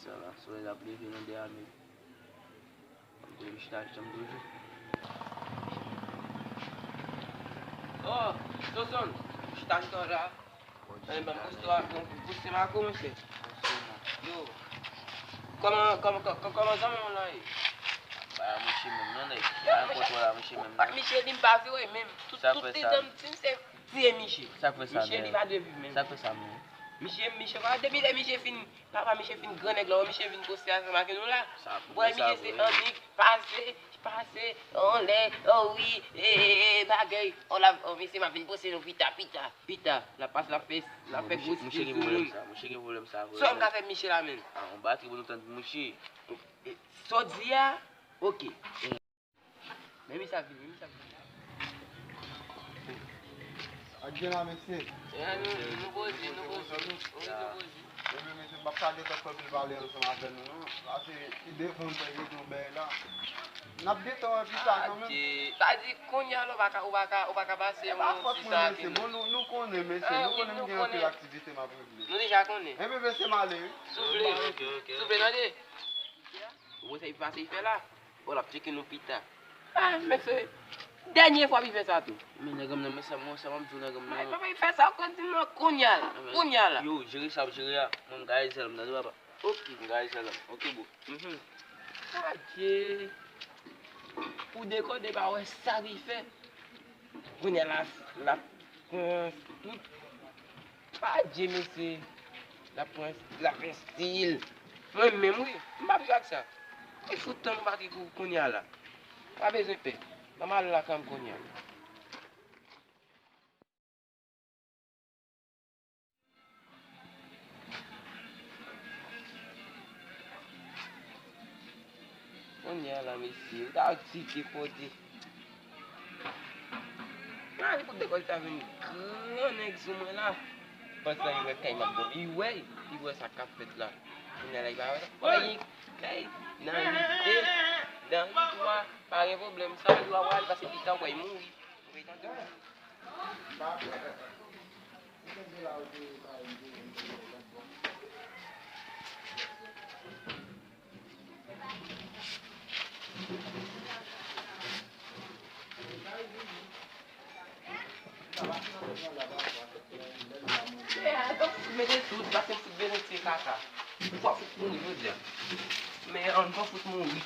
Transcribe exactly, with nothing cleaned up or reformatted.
Solèy la ap leve nan dèyè a, men. Mwen chita janm toujou. Oh, Sonson, chita chita la. Bon, eh, ban m poste a, bon, poste Marco, monchè. Yo. Kòman, kòman, kòman, kòman zanmi w lan ye? Ba, monchè, menm non, nèg. Ba, kontròl la, monchè, menm non. Michel, li m pa vle wè menm. Tout, tout ti zanmi, ti m se tiye Michel. Sa k fè sa, Michel, li pa dwe viv menm. Sa k fè sa, menm? Michel, Michel, pa depi lè Michel fin Papa, misye fin gran nèg la, misye vin poste ansanm ak nou la. Bwè, misye se annik, pase, pase, anlè, oh wi, e, e, e, bagay. Oh la, oh, mesye, m ap vin poste nou pita, pita, pita. La pas, la fes, la fè gwo stil sou moun. Mouche gen pwoblèm sa, mouche gen pwoblèm sa. Sa m ka fè misye la menm? Ah, on batri pou nou tann mouche. Sa w di a? Ok. Men misye ap vini, men misye ap vini. Ak gen la, mesye. Ya, nou, nou poze, nou poze. Wi, nou poze. Ebyen, mesye, m p ap ka gentan fè pil pale ansanm avè nou, non. Paske ki devan m fè gen yon bèy la. N ap gentan wè pita kanmenm. Sa di, kounye a la, ou pa ka, ou pa ka, ou pa ka pase yon ti tan ak nou. Bon, nou, nou konnen, mesye, nou konnen m gen anpil aktivite m ap regle. Nou deja konnen. Ebyen, mesye, m ale, wi. Souple, souple, tande. Ou wè sa y pase, y fè la? Bon, l ap tcheke nou pita. Ah, mesye, dènye fwa li fè sa tou. Men nèg m nan, men sa, mwen, sa m ap di w, nèg m nan. Papa, li fè sa ankò, di m nan kounye a la, kounye a la. Yo, jere sa w ap jere a. Mwen, m gaye zèl m, tande papa. Ok. M gaye zèl m. Ok, bro. Mhm. Adje. Pou dekode, pa wè sa li fè. Kounye a la, l ap pran tout. Pa Dye, mesye. L ap pran, l ap fè stil. Mwen menm, wi. M p ap jwe ak sa. Li fout tan nou pa gen kou kounye a la. Pa bezwen pè. Ban m al lakay m kounye a. Kounye a la, mesye, ou ta di ke fò di. Gade kote kòl ta vin gran nèg sou mwen la. Pandan li wè kay m ap dòmi, li wè, li wè sa k ap fèt la. Kounye a la, li pa wè sa. Wè, li kay, nan ide, nan itwa, pa gen pwoblèm. Sa, li va wè, li pase pita, wè, li mouri. Ou wè, tande? Mete tout, pase fout benefisye kaka. Ou pa fout mouri jodi a. Men an pa fout mouri.